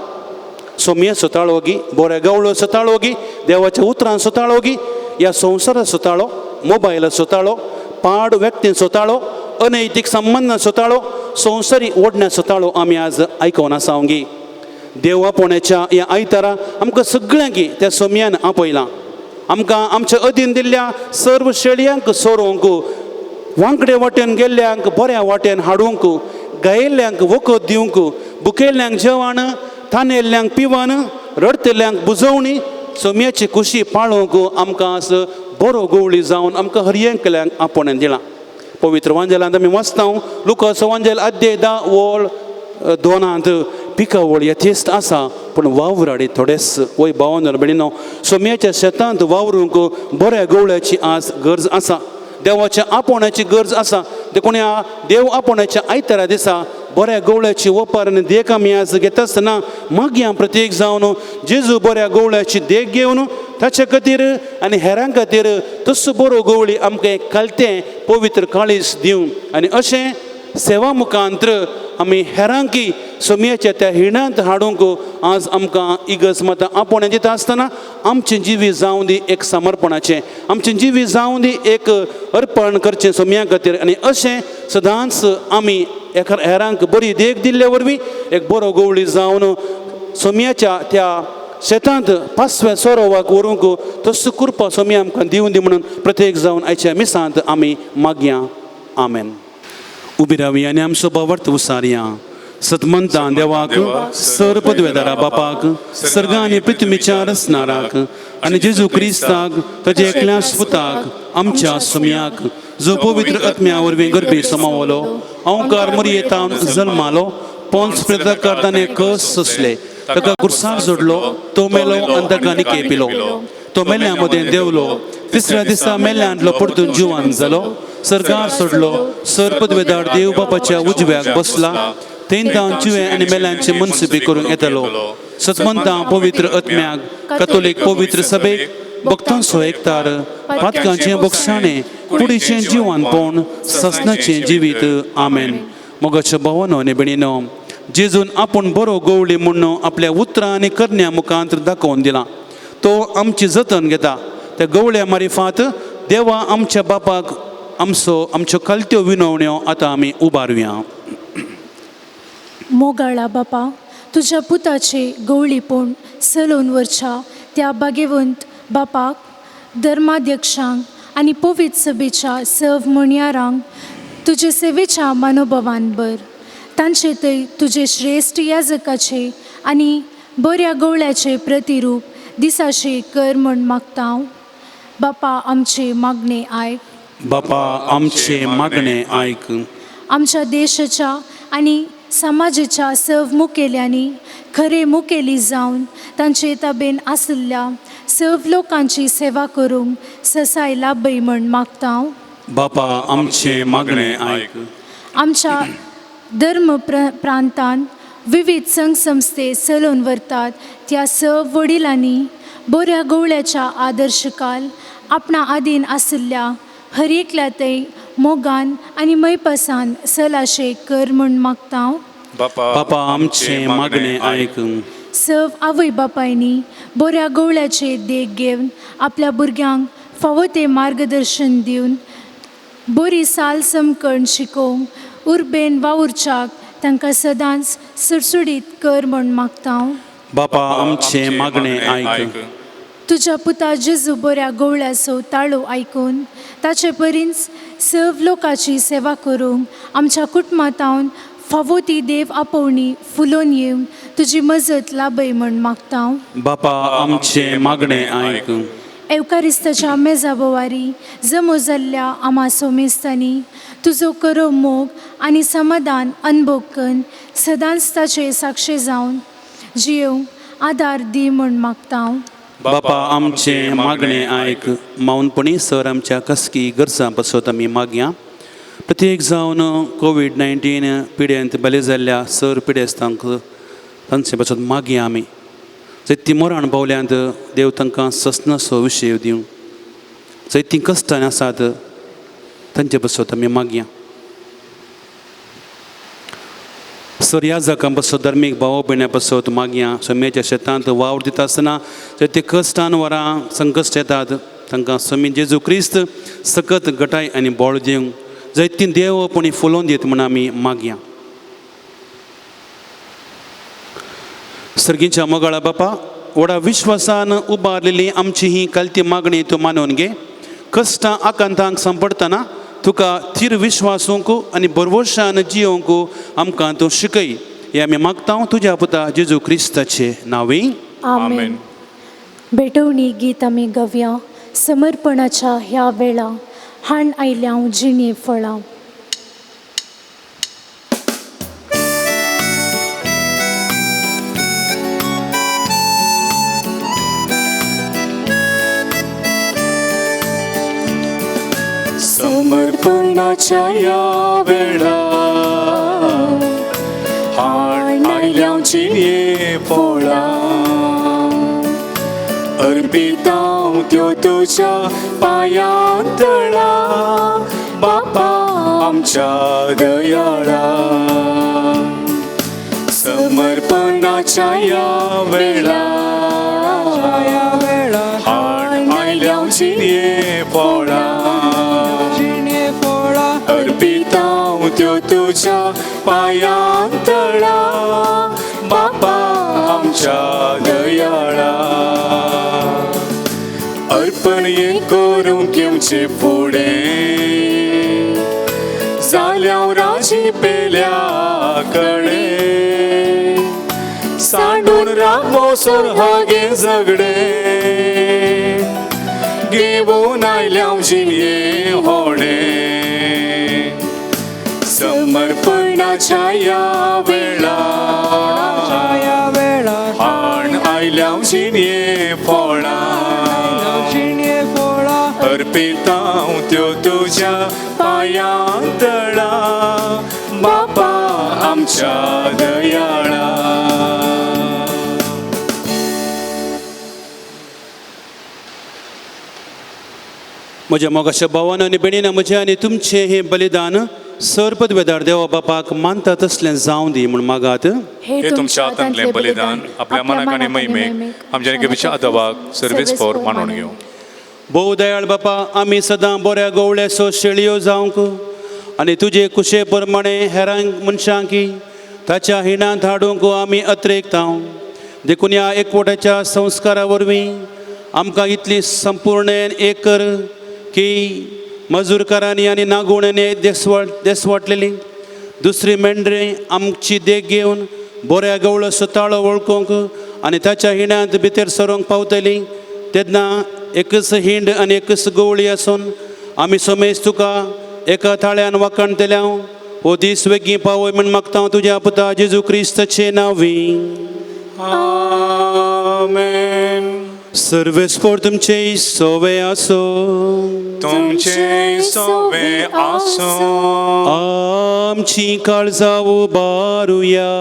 सोमयेचो ताळो गी, बऱ्या गवळोचो ताळो गी, देवाच्या उतरांचो ताळो गी, ह्या संवसाराचो ताळो, मोबायलाचो ताळो, पाड व्यक्तींचो ताळो, अनैतीक संबंदांचो ताळो, संवसारी ओडण्याचो ताळो आमी आज आयकून आसा गी. देव आपोवण्याच्या ह्या आयतारा आमकां सगळ्यांक त्या सोमयान आपयलां. आमकां आमच्या अधीन दिल्ल्या सर्व शेळयांक सोरोवंक, वांकडे वाटेन गेल्ल्यांक बऱ्या वाटेन हाडूंक, गायिल्ल्यांक वखद दिवंक, बुकेल्ल्यांक जेवण, तानेल्ल्यांक पिवन, रडटेल्यांक बुजवणी, सोमयाची खुशी पाळोवंक आमकां आज बरो गवळी जावन आमकां हर एकल्यांक आपोवणें दिलां. पवित्र वांजेलांत आमी वाचता लुकास वांजेल अध्याय 10 वळ 2 पिकावळ यथेस्त आसा पूण वावराडी थोडेच. वय भावान भयणीनो सोमयाच्या शेतांत वावरूंक बऱ्या गवळ्याची आज गरज आसा, देवाच्या आपोवण्याची गरज आसा. देखून ह्या देव आपोवण्याच्या आयतारा दिसा बऱ्या गवळ्याची ओपार आनी देख आमी आज घेता आसतना मागया प्रत्येक जावन जेजू बऱ्या गवळ्याची देख घेवन ताचे खातीर आनी हेरां खातीर तसो बरो गवळी आमकां एक कालतें पवित्र काळीज दिवं आनी अशें सेवा मुखांत्र आमी हेरांकी सोमयाच्या त्या हिणांत हाडूंक आज आमकां इगर्ज माता आपोवणें दिता आसतना आमचें जिवीत जावं दी एक समर्पणाचें, आमचें जिवीत जावं दी एक अर्पण करचें सोमया खातीर. आनी अशें सदांच आमी हेरांक बरी देख दिल्ले वरवीं एक बरो गवळी जावन सोमयाच्या त्या शेतांत पासव्या सोरोवाक व्हरूंक तसो कृपा सोमया आमकां दिवं दी म्हणून प्रत्येक जावन आयच्या मिसांत आमी मागया. आमेन. उबी रावया आनी आमचो भावार्थ उसारया. सतमंता देवाक सर पदवेदारा बापाक सर्ग आनी पृथ्वीच्या रचणाराक आनी जेजू क्रिस्ताक ताच्या एकल्याच पुताक आमच्या सुम्याक जो पवित्र आत्म्या वरवीं गर्भी समावलो अंकार मरियेतावन जल्मालो पोन्स प्रेताकार ताणें कस सोंसले ताका कुर्सार जोडलो तो मेलो आनी ताका निके पिलो तो मेल्या मदें देंवलो तिसऱ्या दिसा मेल्यांतलो परतून जिवान जालो सरकार सोडलो सर पदवेदार देव बापाच्या उजव्याक बसला तेंतां जिवे आनी मेल्यांचे मनसुबी करूंक येतलो सतमंतां पवित्र आत्म्याक कथोलीक पवित्र सभेक भक्तांचो एकतार पातकांचें बोगसाणें कुडीचें जिवानपण ससनाचें जिवीत आमेन. मोगाच्या भावानो आनी भयणीनो, जेजून आपूण बरो गवळी म्हूण आपल्या उतरां आनी करण्या मुखांत दाखोवन दिलां. तो आमची जतन घेता. त्या गवळ्या मारिफात देवा आमच्या बापाक आमचो आमच्यो खालत्यो विनवण्यो आतां आमी उबारुया. मोगाळा बापा, तुज्या पुताचे गवळीपूण सलोवन वरच्या त्या बागेवंत बापाक, धर्माध्यक्षांक आनी पवित्र सभेच्या सव म्हणयारांक तुजे सेवेच्या मनोभवान भर. तांचे थंय तुजे श्रेश्ठ याजकाचे आनी बऱ्या गवळ्याचे प्रतिरूप दिसाशे कर म्हण मागता हांव. बापा आमचे मागणे आयक. बापा आमचे मागणे आयक. आमच्या देशाच्या आनी समाजाच्या सव मुखेल्यांनी खरे मुखेली जावन तांचे ताबेन आशिल्ल्या सव लोकांची सेवा करूंक ससाय लाभय म्हण मागता हांव. बापा आमचे मागणे आयक. आमच्या धर्म प्रांतान विविध संघ संस्थे चलोवन व्हरतात त्या सव वडिलांनी बऱ्या गवळ्याच्या आदर्शकाल आपणा आदीन आशिल्ल्या हर एकल्या थंय मोगान आनी मैपासान सलाशे कर म्हण मागता हांव. बापा आमचे मागणे आयक. सव आवय बापायनी बऱ्या गवळ्याचे देख घेवन आपल्या भुरग्यांक फावो तें मार्गदर्शन दिवन बरी साल समकण शिकोवंक उर्बेन वावुरच्याक तांकां सदांच सुडसुडीत कर म्हण मागता हांव. बापा आमचे मागणे आयक. तुज्या पुता जेजू बऱ्या गवळ्याचो ताळो आयकून ताचे परींच सव लोकांची सेवा करूंक आमच्या कुटुंबांतावन फावो ती देव आपोवणी फुलोवन येवन तुजी मजत लाभय म्हण मागता हांव. बापा आमचे मागणे आयक. एवकारिस्ताच्या मेजा बोवारी जमो जाल्ल्या आमा सोमेस्तांनी तुजो करो मोग आनी समाधान अनभोग कन्न सदांच ताचे साक्षे जावन जियोवंक आदार दी म्हण मागता हांव. बापा आमचे मागणे आयक. मावनपणी सर आमच्या कसकी गरजां पासत आमी मागया. प्रत्येक जावन कोवीड-19 पिड्यांत बले जाल्ल्या सर पिडेस्तांक तांचे पासत मागया आमी. जंय मरण पावल्यांत देव तांकां ससनाचो विशय दिवं. जंय तीं कश्टान आसात तांचे पासत आमी मागया. सर ह्या जाकां पासत धर्मीक भाव भयण्यां पासत मागया. सम्याच्या शेतांत वावर दिता आसतना जंय ते कश्टान वरां संकश्ट येतात तांकां समी जेजू क्रिस्त सकत गटाय आनी बळ दिवंक जंय ती देव पूण फुलोवन दित म्हूण आमी मागया. सर्गीच्या मोगाळा बापा, व्हडा विश्वासान उबारलेली आमची ही कालती मागणी तूं मानून घे. कश्टां आकांतांक सांपडटना तुका थीर विश्वासूंक आनी बरवशान जियोवंक आमकां तूं शिकय. हें आमी मागता तुज्या पुता जेजू क्रिस्ताचे नांवी. आमेन. भेटवणी गीत आमी गावया. समर्पणाच्या ह्या वेळा हाण आयल्या हांव जिणे फळां. समर्पणाच्या ह्या वेळा हाण आयल्या जिणे फळां अर्पितां त्यो तुज्या पांयां तळा बापा आमच्या दयाळा. समर्पणाच्या ह्या वेळा हाण आयल्या जिणे फळां अर्पितां त्यो तुज्या पांयां तळा बापा आमच्या दयाळा. अर्पण हें करूंक येवचें फुडें जाल्या राजा देवाची पेल्या कडे सांडून रामोसोर हागे झगडे घेवन आयल्या जिणये होणे समर्पणाच्या ह्या वेळा हाण आयल्या जिणये फोळा अर्पिता त्यो तुझ्या पांयां तळा बापा आमच्या दयाळा. म्हज्या मोगाच्या भावान आनी भयणीन म्हजें आनी तुमचें हें बलिदान सर्पदवेदार देवा बापाक मानता तसलें जावं दी म्हूण मागात. हे तुमच्या हातांतलें बलिदान आपल्या मनाक आनी महिमेक आमच्या निकबीच्या आदावाक सर्वेस फोर मानून घेवं. भोव दयाळ बापा, आमी सदां बऱ्या गवळ्याचो शेळयो जावंक आनी तुजे कुशे प्रमाणे हेरांक मनशांकी ताच्या हिणांत हाडूंक आमी अत्रेकता. देखून ह्या एकवटाच्या संस्कारा वरवीं आमकां इतली संपूर्ण एक कर की मजूरकारांनी आनी नागोवण्यांनी देसवाटलेली दुसरी मेंढरी आमची देख घेवन बऱ्या गवळो ताळो वळखूंक आनी ताच्या हिण्यांत भितर सरोंक पावतली. तेन्ना एकच हिंड आनी एकच गवळी आसून आमी समेज तुका एका थाळ्यान वाखाणतल्या. हो दीस वेगीं पावय म्हूण मागता तुज्या पुता जेजू क्रिस्ताचे नांवी. आमेन. सर्वेस्पोर तुमचे सोवे आसो. तुमचे सोवे आसो. आमची काळजां उबारुया.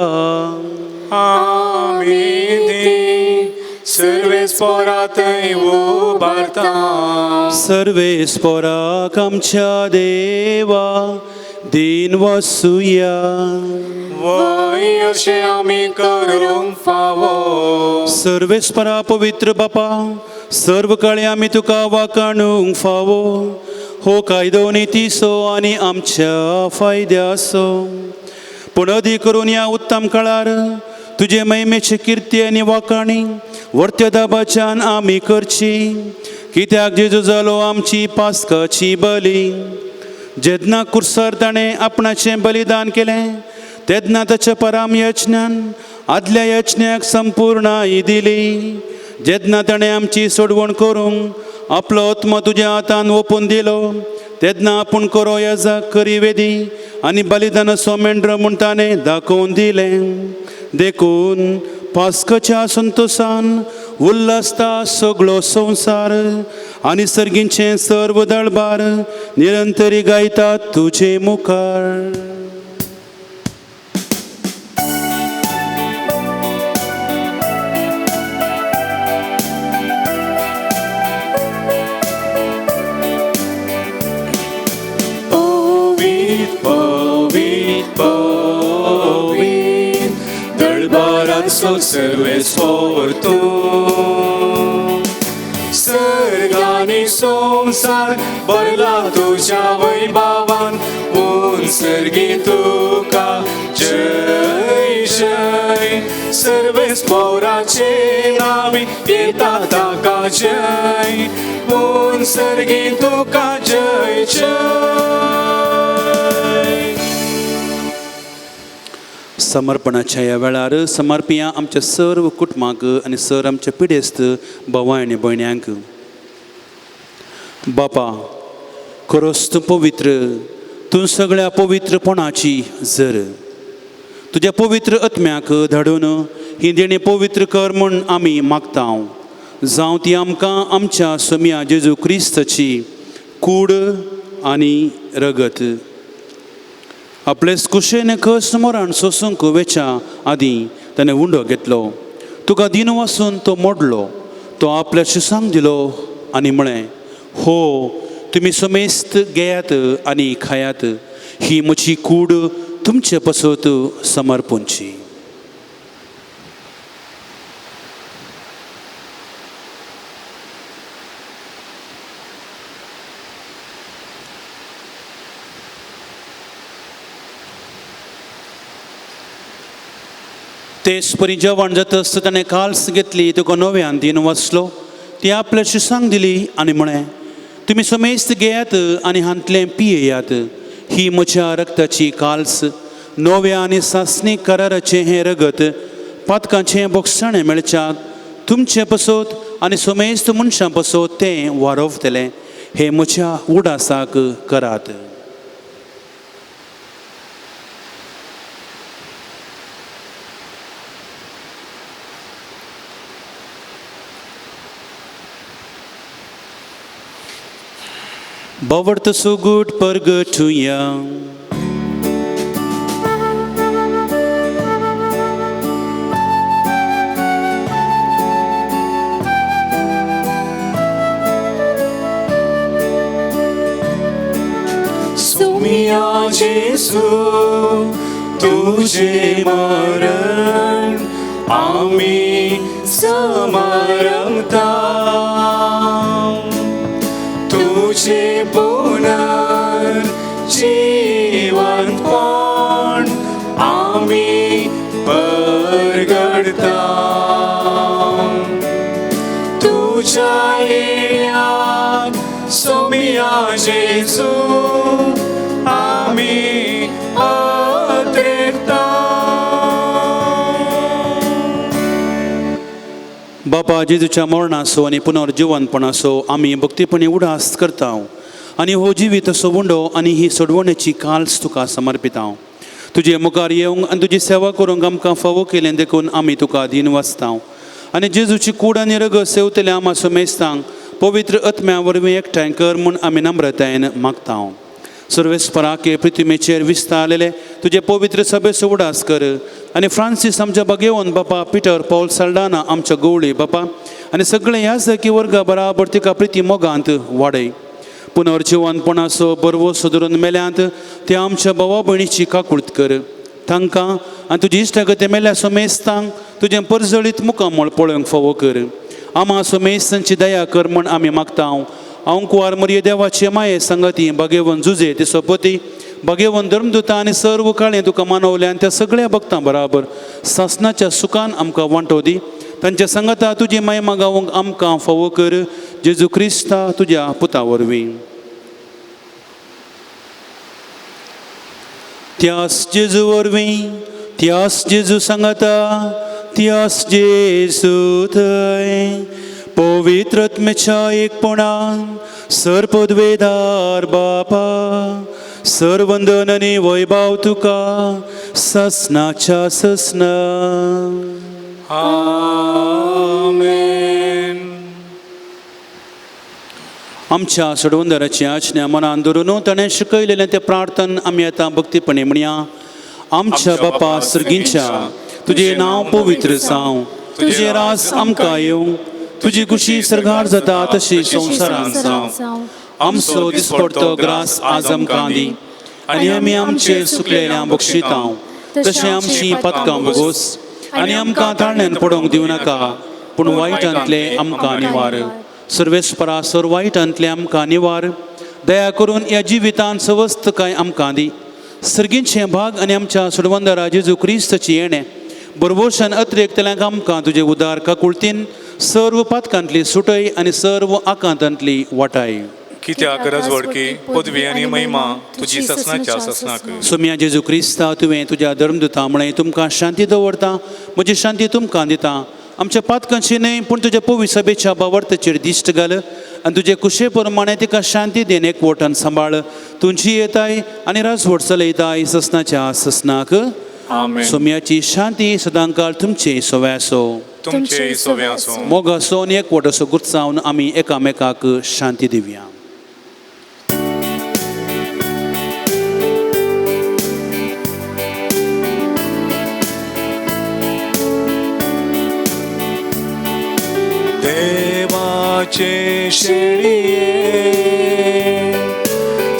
आमी ती सर्वेस्पोरातय उबारता. सर्वेस्पोराक आमच्या देवा दीन वसुया. वय अशें आमी करूंक फावो. सर्वेस्परा पवित्र बापा, सर्व काळी आमी तुका वाखाणूंक फावो. हो कायदो नितीचो आनी आमच्या फायद्याचो. पूण अदीक करून ह्या उत्तम काळार तुजे महिमेची किर्ती आनी वाखाणी वर्त्या दाबाच्यान आमी करची. कित्याक जेजू जालो आमची पास्काची बली. जेन्ना कुर्सार ताणें आपणाचें बलिदान केलें तेन्ना ताच्या पराम यज्ञान आदल्या यज्ञाक संपूर्णाय दिली. जेन्ना ताणें आमची सोडवण करूंक आपलो आत्मा तुज्या हातान ओपून दिलो तेन्ना आपूण करो याजाक करी वेदी आनी बलिदानाचो मेंढर म्हूण ताणें दाखोवन दिलें. देखून पास्काच्या संतोसान उल्हासता सगळो संवसार आनी सर्गींचें सर्व दळबार निरंतरी गायतात तुजे मुखार. पवीत पवीत पवीत दळबाराचो सर्वेस्पोर तूं. सर्गानी संवसार भरला तुज्या वैभवान. उंचर्गी तुका जय जय. सर्वेस्पोराचे नावी येता ताका जय. उंचर्गी तुका जय जय. समर्पणाच्या ह्या वेळार समर्पिया आमच्या सर्व कुटुंबाक आनी सर आमच्या पिडेस्त भावां आनी भयण्यांक. बापा, खरोच तूं पवित्र, तूं सगळ्या पवित्रपणाची जर. तुज्या पवित्र आत्म्याक धाडून ही देणी पवित्र कर म्हूण आमी मागता. जावं ती आमकां आमच्या सोम्या जेजू क्रिस्ताची कूड आनी रगत. आपले कुशेन कस मरण सोसूंक वेच्या आदीं ताणें उंडो घेतलो. तुका दिन वासून तो मोडलो. तो आपल्या शिसांक दिलो आनी म्हळें, हो तुमी समेस्त घेयात आनी खायात. ही म्हजी कूड तुमचे पसत समर्पणची. तेच परी जेवण जातच ताणें काल्स घेतली. तुका नव्यान दिन वाचलो. ती आपल्या शिसांक दिली आनी म्हळें, तुमी समेस्त घेयात आनी हांतलें पियेयात. ही म्हज्या रक्ताची काल्स नव्या आनी सासणी कराराचें हें रगत पातकांचें बोगसाणें मेळच्याक तुमचें पसत आनी समेस्त मनशां पसत तें वारोवतलें. हें म्हज्या उडासाक करात. बावडतो सुगूट परगटुया. सोमिया जेसू तुझे मरण आमी समारंभता तुझे पुनर जिवंतपण आमी परगडता तुझ्या येण्याक सोमिया जेजू आमी अत्रेकता. बापा जेजूच्या मरणाचो आनी पुनर्जिवनपणाचो आमी भक्तीपणी उडास करता आनी हो जिवीत असो उंडो आनी ही सोडवणेची काल्स तुका समर्पिता. तुजे मुखार येवंक आनी तुजी सेवा करूंक आमकां फावो केलें देखून आमी तुका दीन वाचता आनी जेजूची कूड आनी रगत सेवतल्या आमा समेस्तांक पवित्र आत्म्या वरवीं एकठांय कर म्हूण आमी नम्रतायेन मागता. सर्वेस्पराके पृथ्वीचेर विस्तारलेले तुजे पवित्र सभेचो उडास कर आनी फ्रांसीस आमच्या बागेवन बापा पिटर पॉल साल्डाना आमच्या गवळी बापा आनी सगळे ह्या सखी वर्गा बराबर तिका प्रिती मोगांत वाडय. पुनर्जिवनपणाचो बरवो धरून मेल्यांत ते आमच्या भावा भयणीची काकूळत कर. तांकां आनी तुजी इश्टागती मेल्या सोमेस्तांक तुजें परजळीत मुखामळ पळोवंक फावो कर. आमा सोमेस्तांची दया कर म्हूण आमी मागता. हांव कुवार मरिये देवाचे माये संगती बागेवन जुजे ते सोपती बागेवन धर्मदुता आनी सर्व काळें तुका मानवल्या आनी त्या सगळ्या भक्तां बराबर सासनाच्या सुखान आमकां वांटो दी. तांच्या संगता तुजी महिमा गावंक आमकां फावो कर. जेजू क्रिस्ता तुज्या पुता वरवीं. त्यास जेजू वरवीं त्यास जेजू सांगता त्यास जेजू थंय पवित्र आत्म्याच्या एकपणान सर्पद्वेदार बापा सर्वंदन आनी वैभाव तुका ससनाच्या ससना. आमेन. आमच्या सोडवंदराची आज्ञा मनान धरून ताणें शिकयलेलें तें प्रार्थन आमी आतां भक्तीपणी म्हणया. आमच्या बापा सर्गींच्या तुजें नांव पवित्र जावं, तुजें रास आमकां येवं, तुजी खुशी सर्गार जाता तशी संवसारांत जावं. आमचो दिसपडतो ग्रास आज आमकां दी आनी आमी आमचे सुकलेल्या बक्षितां तशें आमची पातकां भोगोस आनी आमकां ताळण्यान पडोवंक दिवं नाका पूण वायटांतलें आमकां निवार. सर्वेस्परा सर वायटांतलें आमकां निवार. दया करून ह्या जिवितांत सवस्त कांय आमकां दी. सर्गींचें भाग आनी आमच्या सोडवंदरा जेजू क्रिस्ताची येणें बरबोशान अत्रेकतल्यांक आमकां तुजे उदार काकुळतीन सर्व पातकांतली सुटय आनी सर्व आकांतांतली वाटाय. कित्याक रजवडकी पदवी आनी महिमा तुजी ससनाच्या ससनाक. सोम्या जेजू क्रिस्ता तुवें तुज्या धर्मदुता म्हळें तुमकां शांती दवरता म्हजी शांती तुमकां दिता. आमच्या पातकांची न्हय पूण तुज्या पवी सभेच्या बावर्तचेर दिश्ट घाल आनी तुजे कुशे प्रमाणे तिका शांती then एकवटान सांबाळ. तुमची येताय आनी राजवट चलयताय ससनाच्या ससनाक. आमेन. सोम्याची शांती सदांकाळ तुमचे सोवे आसो. तुमचे सोवे आसूं. मोगासो आनी एकवट असो गुरसावन आमी एकामेकाक शांती दिवया. देवाचे शेळये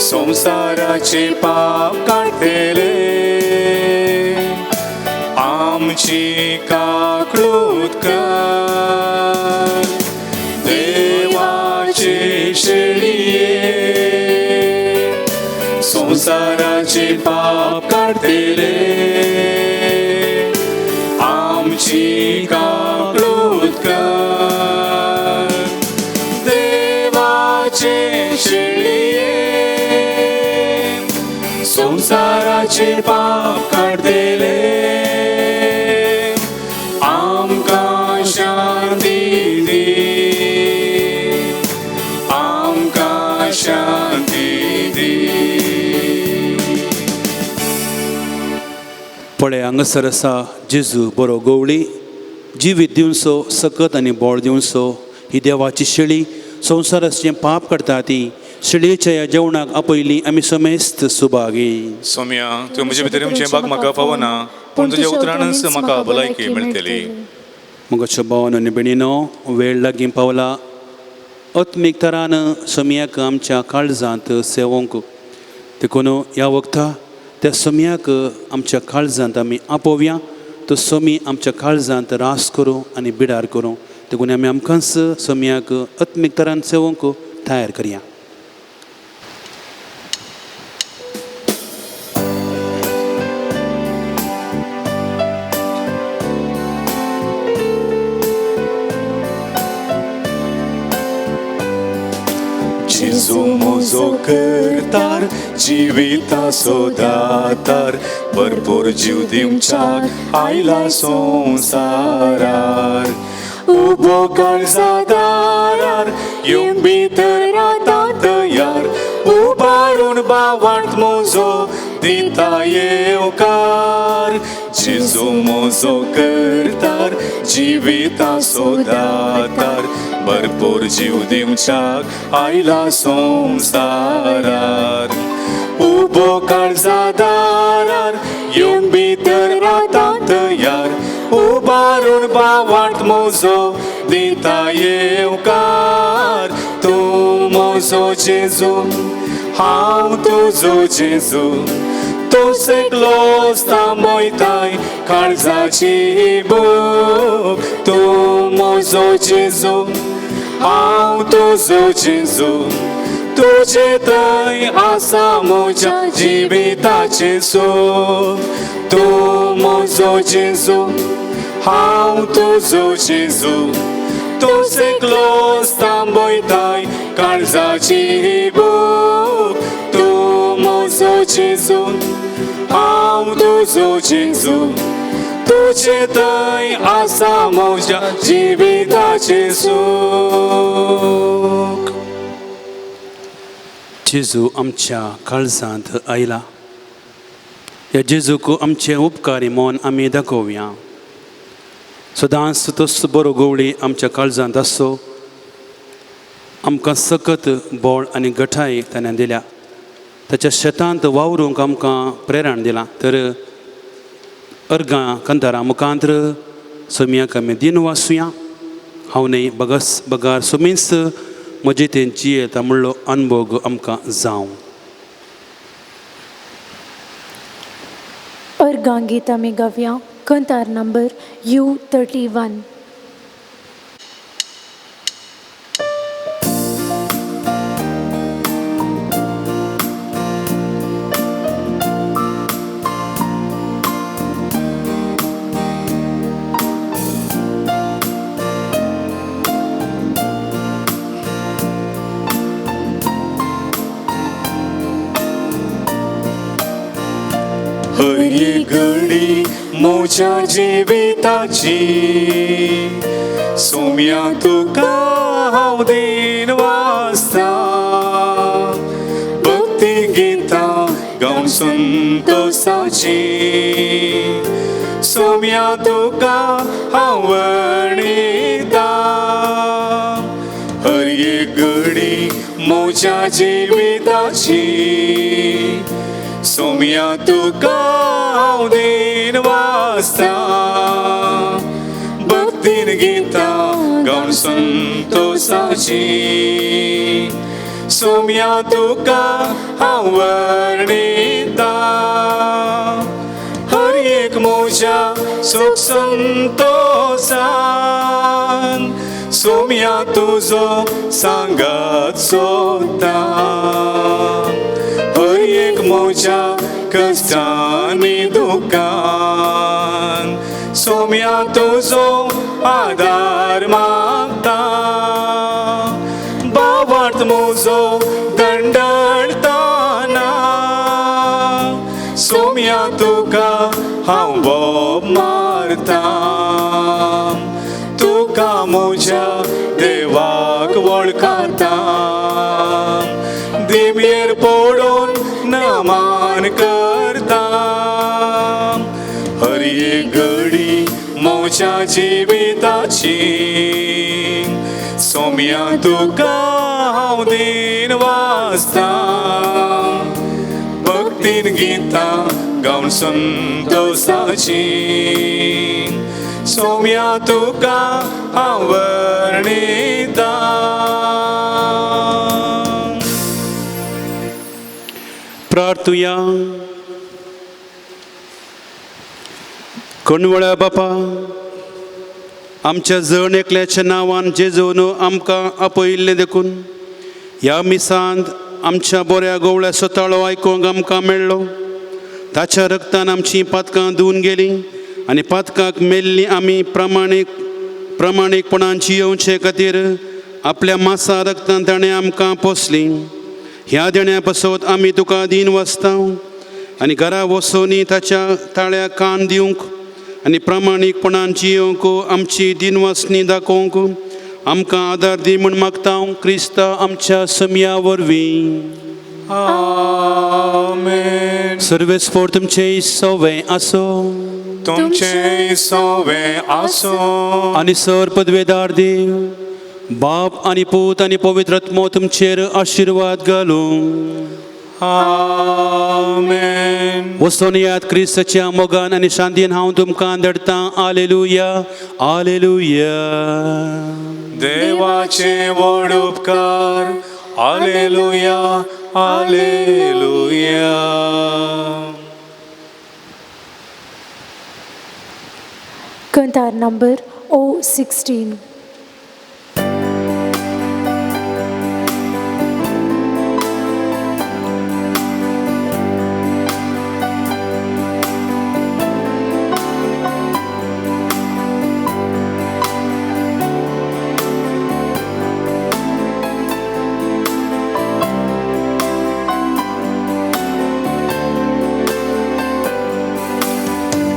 संवसाराचे पाप काडटले आमची काकळूत कर. देवाचे शेळये संवसाराचे पाप काडटले आमची काकळूत कर. देवाचे शेळये संवसाराचे पाप काडटले, आमकां शांती दी, आमकां शांती दी. पळय हांगासर आसा जेजू बरो गवळी, जिवीत दिवचो सकत आनी बळ दिवचो. ही देवाची शेळी संवसाराचें पाप करता ती शेळयेच्या ह्या जेवणाक आपयली आमी समेस्त सुभागी. सोम्या, तुवें म्हजे भितर येवचें भाग म्हाका फावना, पूण तुज्या उतरानच म्हाका भलायकी मेळटली. म्हज्या भावान आनी भयणीनो, वेळ लागीं पावला आत्मीक तरान सोमयाक आमच्या काळजांत सेवोंक. देखून ह्या वखता त्या सोमयाक आमच्या काळजांत आमी आपोवया. तो सोमी आमच्या काळजांत रास करूं आनी बिडार करूं. देखून आमी आमकांच सोमयाक आत्मीक तरान सेवोंक तयार करया. जेजू म्हजो करतार, जिविताचो दातार, भरपूर जीव दिवच्याक आयला संवसारार. उबो काळजा दारार, येवंक भितर आतां तयार, उबारून बावांत म्हजो दिता येवकार. जेजू म्हजो करतार, जिविताचो दातार, भरपूर जीव दिवच्याक आयला संवसारार. उबो काळजा दारार, येवंक भितर आतां तयार, उबारून बावांत म्हजो दिता येवकार. तूं म्हजो जेजू, हांव तुजो जेजू, तूं एकलोच थांबयताय काळजाची भूक. तूं म्हजो जेजू, हांव तुजो जेजू, तुजे थंय आसा म्हज्या जिविताचें सूख. तूं म्हजो जेजू, हांव तुजो जेजू, तूं एकलोच थांबयताय काळजाची भूक. तूं म्हजो जेजू, हांव तुजो जेजू, तुजे थंय आसा म्हज्या जिविताचें सूख. जेजू आमच्या काळजांत आयला. ह्या जेजूक आमचें उपकारी मन आमी दाखोवया. सदांच तोच बरो गवळी आमच्या काळजांत आसचो. आमकां सकत बळ आनी गठाय ताणें दिल्या. ताच्या शेतांत वावरूंक आमकां प्रेरण दिलां. तर अर्गां कंतारां मुखांत्र सोमयाक आमी दिन वाचुया. हांव न्हय बगस बगार सोमीच म्हजे तें जियेता म्हणलो अनभोग आमकां जावं. अर्गां गीत आमी गावया. कंतार नंबर U31. हर एक घडी म्हज्या जिविताची सोम्या तुका हांव दिन वाचता. भक्ती गितां गावन संतोसाची सोम्या तुका हांव वर्णिता. हर एक घडी म्हज्या जिविताची सोम्या तुका हांव दिन वाचता. भक्तीन गितां गावन संतोसाची सोम्या तुका हांव वर्णिता. हर एक म्हज्या सुख संतोसान सोम्या तुजो सांगात सोदता. हर एक म्हज्या कश्टांनी दुखान सोम्या तुजो आदार मागता. बावार्थ म्हजो दंडळताना सोम्या हांव बोब मारता. तुका म्हज्या देवाक वळखता, दिमयेर पडून नमान करता. हर एक घडी म्हज्या जिविताची सोम्या तुका हांव दीन वाचता. भक्तीन गितां गावन संतोसाची सोम्या तुका हांव वर्णिता. प्रार्थुया. कणवळ्या बापा, आमच्या जण एकल्याच्या नांवान जेजून आमकां आपयिल्लें देखून ह्या मिसांत आमच्या बऱ्या गोवळ्याचो ताळो आयकूंक आमकां मेळ्ळो. ताच्या रक्तान आमचीं पातकां धुवन गेलीं आनी पातकाक मेल्लीं आमी प्रमाणीकपणान जियोवचे खातीर आपल्या मासा रक्तान ताणें आमकां पोसलीं. ह्या देण्या पासत आमी तुका दीन वाचता आनी घरा वसोनी ताच्या ताळ्याक कान दिवंक आनी प्रामाणीकपणान जियोवंक आमची दिनवासनी दाखोवंक आमकां आदार दी म्हूण मागता क्रिस्ता आमच्या समया वरवीं. आमेन. सर्वेस्पोर तुमचे सवे आसो तुमचे सोवे आसो. आनी सर पदवेदार देव बाप आनी पूत आनी पवित्र आत्मो तुमचेर आशिर्वाद घालूं. आमेन. वचून याद क्रिस्ताच्या मोगान आनी शांतीन हांव तुमकां धाडटां. आलेलुया, आलेलुया. देवाचे व्हड उपकार. Alleluia, alleluia. कंतार नंबर 016.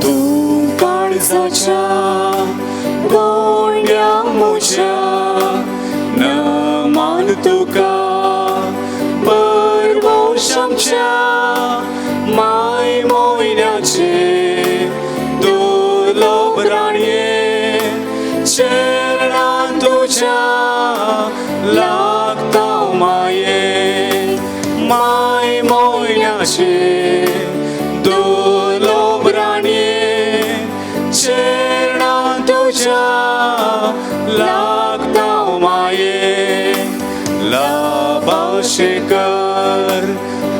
तूं काळजाच्या गोंड्या म्हज्या न मान तुका परवोश आमच्या माय मोयन्याचे दुर्लभ राणये चरणां तुज्या लागता माये. माय मोयन्याचे दुर्लभ राणये चरणां तुज्या लागता माये. लाभाशेकर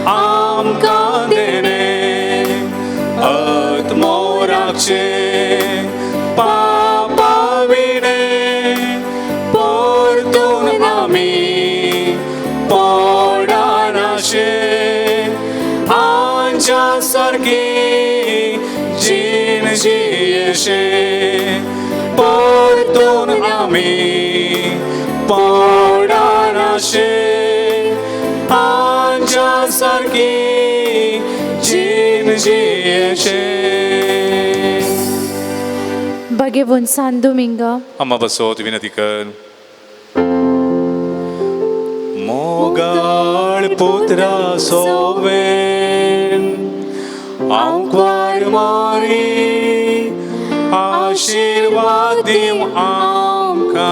आमकां देणे आत्मोराचे पापा विणे परतून आमी पोडानाशे आमच्या सारकी जीण जियेशे. परतून आमी पोडानाशे आमच्या सारकी जीण जियेशे. बागेवन सान दोमिंगा, अम्मा बसोत विनंती कर. मोगाळ पुत्रा सोवेन आंकवार मारी आशिर्वाद दिवं आमकां.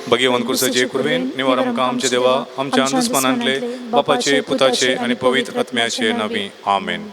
भगेवन कुर्साचे कुर्बेन निवार आमकां आमचे देवा आमच्या अंदस्मानांतले बापाचे पुताचे आनी पवित्र आत्म्याचे नावी. आमेन.